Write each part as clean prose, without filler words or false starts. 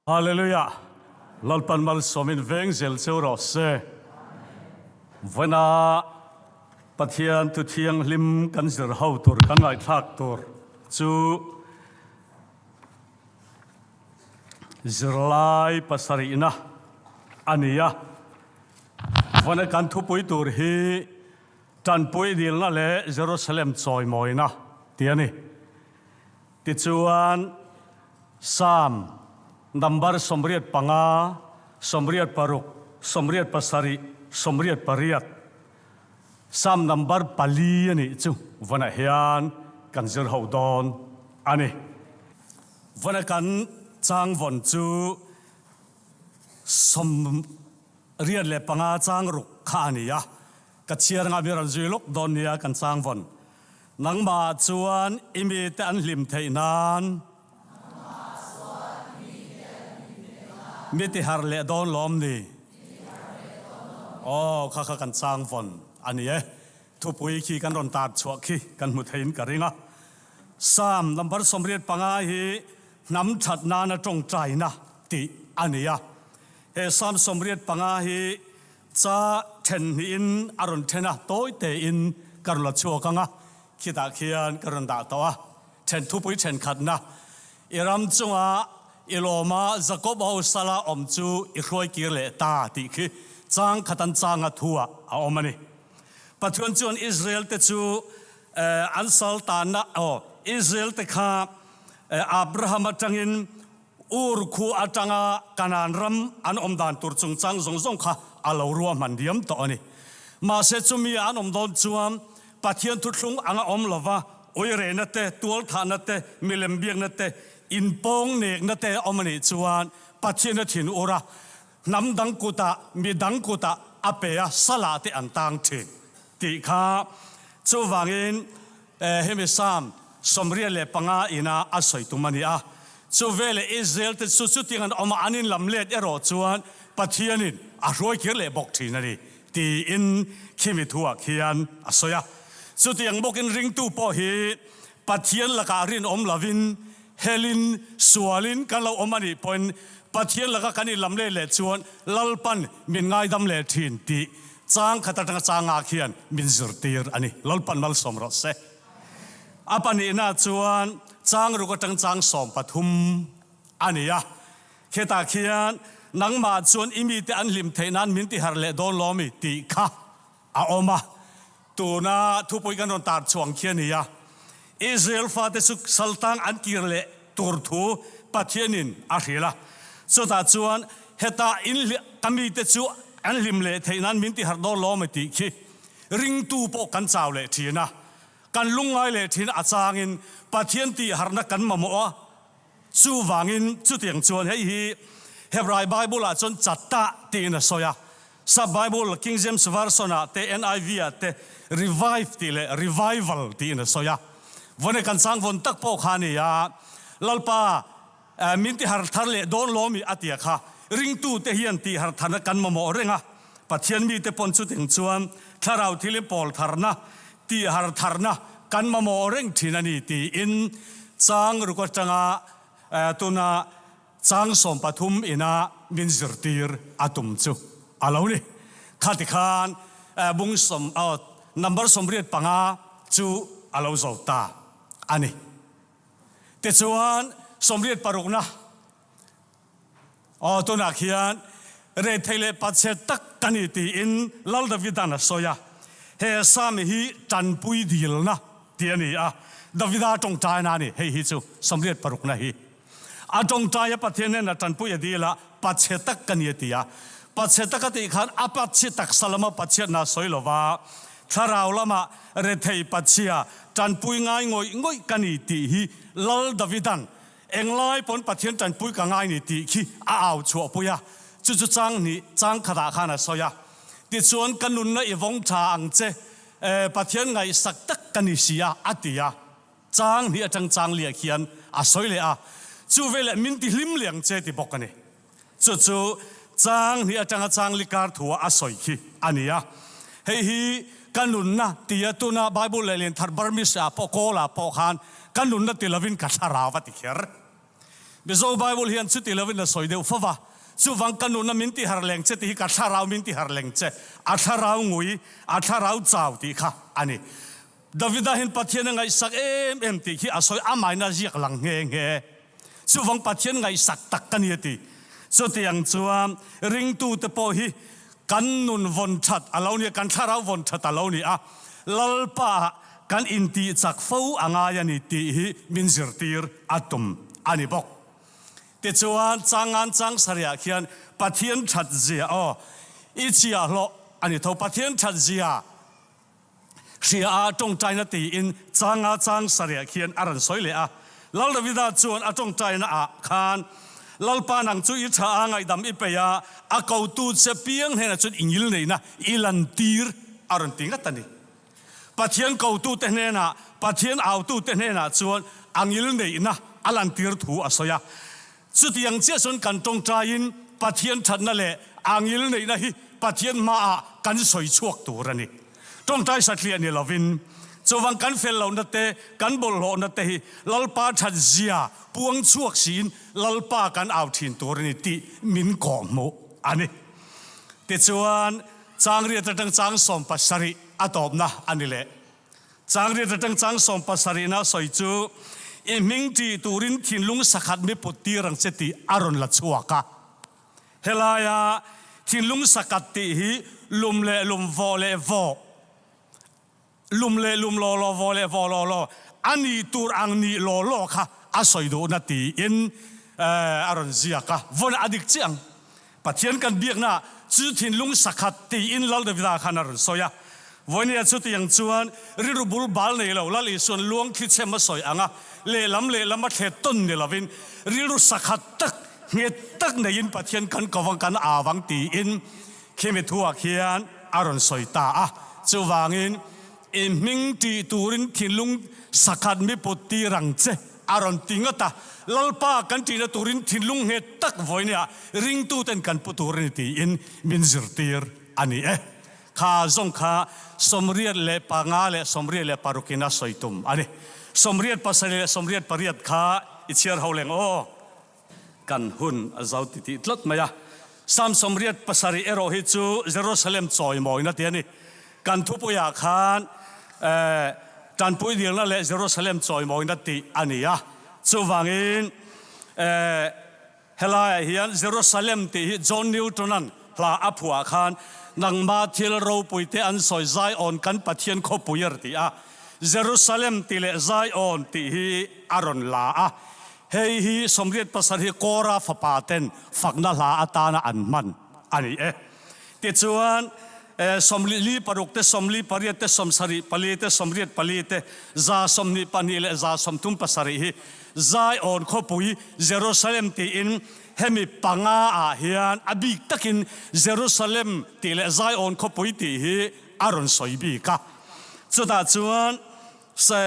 Hallelujah! Lalpan malsawmin veng zel cheu rawh se. Vawiina Pathian thu thianghlim kan zir ho tur, kan ngaihthlak tur chu zirlai pasarihna a ni a. Vawiina kan thupui tur hi Tanpui dilna leh Jerusalem chawimawina tih a ni. Tichuan, Psalm number 85, 86, 87, 88, Psalm number pali a nih chu vawnah hian kan zir ho dawn a ni. Vawna kan chang vawn chu 85 chang ruk kha a ni a, ka chhiar anga mi rawn zui lawk dawn nia kan chang vawn. Nangmah chuan i mite an hlim theih nan. Mi ti harh leh dawn lawm ni? Aw, kha kha kan chang vawn a ni e. Thupui khi kan rawn tar chhuah khi kan hmu theiin ka ring a. Psalm number 85 hi hnam that nana tawngtaina tih a ni a. He Psalm 85 hi Cha then hnihin a rawn then a, tawi tein ka rawn la chhuak ang a, khitah khian ka rawn dah tawh a, then thupui thenkhatna, I ram chunga i lawma Jakob ho sala awm chu i hruai kir leh ta tih khi chang khatan changa thu ah a awm a ni. Pathian chuan Israel te chu an sal tanna, aw, Israel te kha Abraham atangin Ur khu atanga Kanaan ram an awm dan tur chungchang zawng zawng kha a lo ruahman diam tawh a ni. Mahse chumi an awm dawn chuan Pathian thuthlung anga awm lova uirehna te, tualthahna te, milem biakna te, inpawng nekna te a awm a nih chuan Pathian a thin ur a, hnam dang kutah, mi dang kutah a pe a, salah te an tang thin tih kha chuvangin Hemi Psalm 85 ina a sawi tum a ni a. Chu veleh Israel te chu chutiang an awm a, an inlam let erawh chuan Pathianin a hruai kir leh bawk thin a ni tiin khimi thuah khian a sawi a. Chutiang bawkin ringtu pawh hi Pathian lakah rinawm lovin, helin, sualin kan lo awm a nih pawhin Pathian laka kan inlam let leh chuan Lalpan min ngaidam leh thin tih Chang khat atanga changa khian min zirtir a ni. Lalpan malsawm rawh se. A pahnihna chuan chang ruk atang chang 13 a ni a. Khetah khian nangmah chuan i mite an hlim theih nan min tiharh leh dawn lo mi tih kha a awm a. Tuna thupui kan rawn tar chhuang khi a ni a. Israel fate chu saltang an kir leh tur thu Pathianin a hrilh a. Chutah chuan heta in ka mite chu an hlim leh theih nan min tiharh dawn lo ami tih khi ringtu pawh kan chau leh thin a, kan lungngai leh thin a changin Pathian tihharhna kan mamawh a. Chuvangin chutiang chuan hei hi Hebrai Bible-ah chuan chattah tiin a sawi a, Sap Bible King James Version-ah te NIV-ah te revive tih leh revival tiin a sawi a. Vawne kan chang vawn tak pawh kha a ni a, Lalpa min tihar thar leh dawn lawmi a tia kha ringtute hian tihar tharna kan mamawh reng a, Pathian mite pawn chutiang chuan thlarau thilin pawl tharna, tihar tharna kan mamawh reng thin a ni tiin chang ruk atanga tuna chang 13 ina min zirtir a tum chu a lo ni. Khati khan bung sawm number 85 chu a lo zo ta a ni. Tichuan 86na Aw, tunah khian rethei leh pachhe tak ka ni tiin Lal Davida'n a sawi a. He Psalm hi tanpui dilna tih a ni a, Davida tawngtaina a ni. Hei hi chu 86na hi. A tawngtaia Pathian hnenah tanpui a dil a, pachhe tak ka ni a ti a. Pachhe tak a tih khan a pachhe taksa lama pachhiatna a sawi lo va, thlarau lama rethei pachhia tanpui ngai ngawih ngawih ka ni tih hi Lal Davida'n Englai pawn Pathian tanpui ka ngai ni tih khi a au chhuahpui a, chu chu chang hnih chang khatah khan a sawi a. Tichuan ka nunna i vawng tha ang che, Pathian ngaihsak tak ka ni si a, a ti a. Chang hnih atang chang liah khian a sawi leh a, chu veleh min ti hlim leh ang che ti bawk a ni. Chu chu chang hnih atanga chang li kar thua a sawi khi a ni a. Hei hi ka nunna tia tuna Bible leh Lianthar Burmese ah pawh Kawl ah pawh khan ka nunna ti lovin ka thlarau a ti kher. Mizo Bible hian chuti lovin a sawi deuh fo va, Chuvang ka nuna min tihar leng che tih hi ka thlarau min tihar leng che, a thlarau ngui, a thlarau chau tih kha a ni. Davida hian Pathian a ngaihsak em em tih khi a sawi amahin a ziak lang nghe nghe. Chuvang Pathian ngaihsak tak ka ni a ti. Chutiang chuan ringtute pawh hi kan nun vawn that a lo ni a, kan thlarau vawn that a lo ni a, Lalpa ah kan intihchak fo a ngai a ni tih hi min zirtir a tum a ni bawk. Tichuan changan chang sarihah khian Pathian that zia aw i chhia hlawh a ni tho. Pathian that zia hria a tawngtaina tiin changa chang sarihah khian a rawn sawi leh a. Lal Davida chuan a tawngtaina ah khan Lalpa nang chu i tha a ngaihdam i peih a, a kotu che piang hnenah chuan i ngil neihna i lantir a rawn ti ngat a ni. Pathian kotute hnenah, Pathian autute hnenah chuan a ngilneihna a lantir thu a sawi a. Chutiang chiah chuan kan tawngtaiin Pathian thatna leh a ngilneihna hi Pathian hmaah kan sawi chhuak tur a ni. Tawngtai satliah ni lovin, chuvang kan fel lohna te, kan bawlhhlawhna te hi Lalpa that zia puang chhuak siin Lalpa kan au thin tur a ni tih min kawhhmuh a ni. Tichuan, Changriat atang chang 70 a tawpna a ni leh. Changriat atang chang 70na sawi chu i hming tih turin thinlung sakhat mi put tir ang che tih a rawn la chhuak a. Helaia thinlung sakat tih hi lum leh lum vawh leh vawh, Lum leh lum law law, vaw leh vaw law law, a nih tur ang nih law law kha a sawi duhna tiin a rawn ziak a, vawn a dik chiah ang. Pathian kan biaknaah chu thinlung sakhat tiin Lal Davida khan a rawn sawi a. Vawinia chutiang chuan rilru bul bal nei lo Lal Isuan luang thli chhem a sawi ang a, lehlam lehlam a thlet tawn ni lovin rilru sakhat tak, nghet tak neiin Pathian kan ko vang kan au ang tiin Khimi thuah khian a rawn sawi ta a, chuvangin i hming tih turin thinlung sakhat mi put tir ang che a rawn ti ngawt a, Lalpa kan tihna turin thinlung nghet tak vawinia ringtuten kan pu tur a ni tiin min zirtir a ni e. Kha zawng kha 85 leh 86 in a sawi tum a ni. 87 leh 88 kha i chhiar ho leng aw. Kan hun a zo ti tih tlat mai a. Psalm 87 erawh hi chu Jerusalem chawimawina ti a ni. Kan thupuiah khan tanpui dilna leh Jerusalem chawimawina tih a ni a. Chuvangin helaiah hian Jerusalem tih hi John Newton-a'n hla a phuah khan nangma thil ropuite an sawi Zion kan Pathian khawpui a ri ti a. Jerusalem tih leh Zion tih hi a rawn la a. Hei hi 87 hi Kora fapa ten fakna hla atana an hman a ni e. Tichuan, 46 te, 48 te, 74 te, 84 te, 122 leh 137 hi Zion khawpui Jerusalem tiin hemi panga ah hian a bik takin Jerusalem tih leh Zion khawpui tih hi a rawn sawi bik a. Chutah chuan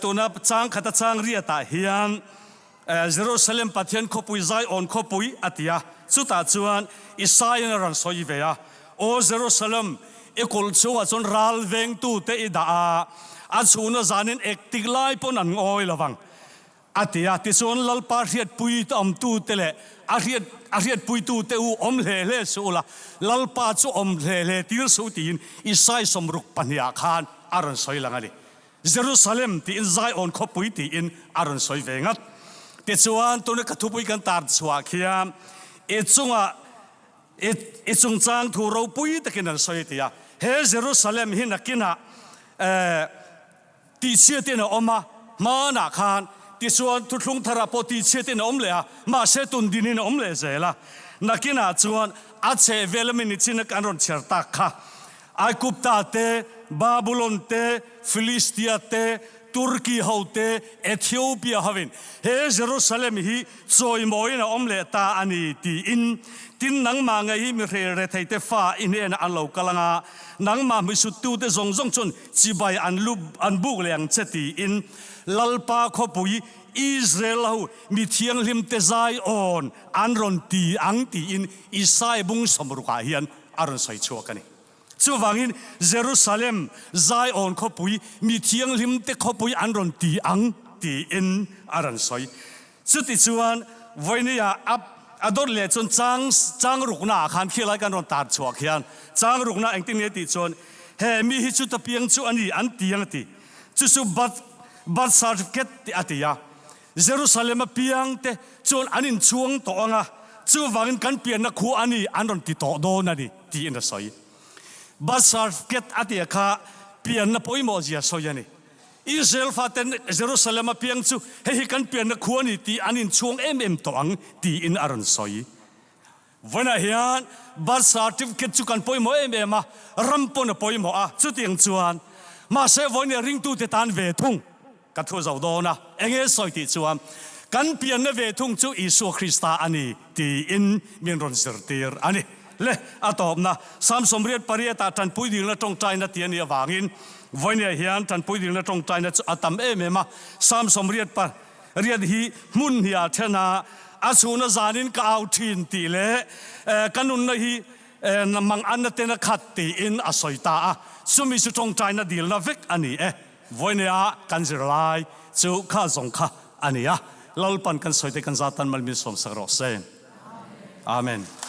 Tuna chang khata chang riatah hian Jerusalem Pathian khawpui Zion khawpui a ti a, chutah chuan Isaiah a rawn sawi ve a, Aw Jerusalem, i kulh chhungah chuan ral vengtute i dah a, a chhuna zanin ektik lai pawn an ngawi lo vang. A ti a, tichuan Lalpa hriatpui awmtute leh a hriat a hriatpuitute u awm hle hle suh ula, Lalpa chu awm hle hle tir suh tiin Isai 62 ah khan a rawn sawi lang a ni. Jerusalem tiin Zion khawpui tiin a rawn sawi ve ngat. Tichuan tuna ka thupui kan tar chhuah khian i chungah i i chungchang thu ropui takin an sawi ti a, he Jerusalem hi nakinah eh, Tihchhiatin a awm a, hmanah khan tichuan thuthlung tharah pawh tihchhiatin a awm leh a, mahse tun dinin a awm leh zel a. Nakinah chuan a chheh vel ami nichin an rawn chhiar tak kha Aigupta te, Babulon te, Filistia te, Turkey ho te, Ethiopia hovin he Jerusalem hi chawimawiin a awm leh ta a ni tiin, tin nangmah ngei hi mi hrel retheite fa i hnenah an lo kal anga, nangmah hmuisuttute zawng zawng chuan Chibai an lu an buk leh ang che tiin Lalpa khawpui Israel ho mi thianghlimte Zion an rawn ti ang tiin Isai bung 60 ah hian a rawn sawi chhuak a ni. Chuvangin Jerusalem Zion khawpui mi thianghlimte khawpui an rawn ti ang tiin a rawn sawi. Chutichuan. Vawinia a a dawt leh chuan chang chang rukna ah khan khilai kan rawn tar chhuah khian chang rukna engtin nge tih chuan he mi hi chuta piang chu a ni an ti ang a ti. Chu chu birth birth certificate tih a ti a. Jerusalem a piang te chuan an inchhuang tawh ang a, chuvangin kan pianna khua a ni an rawn ti tawh dawn a ni tiin a sawi. Birth certificate a tia kha pianna pawimawh zia sawi a ni. Israel faten Jerusalem a piang chu hei hi kan pianna khua a ni tih an inchhuang em em tawh ang tiin a rawn sawi. Vawiinah hian birth certificate chu kan pawimawh em em a, ram pawn a pawimawh a, chutiang chuan mahse vawiinah ringtute tan ve thung ka thu zo dawn a, enge sawi tih chuan kan pianna ve thung chu Isua Krista a ni tiin min rawn zirtir a ni. Le, a tawpna, Psalm 88 ah tanpui dilna tawngtaina tih a nih avangin vawiinah hian tanpui dilna tawngtaina chu a tam em em a, Psalm 88 hi hmun hniah then a, a chhuna zanin ka au thin tih leh ka nunna hi mang anna ten a khat tiin a sawi ta a, chumi chu tawngtaina dilna vek a ni e. Vawinia kan zirlai chu kha zawng kha a ni a, Lalpan kan sawite kan zatan mal min sawmsak rawh se. Amen.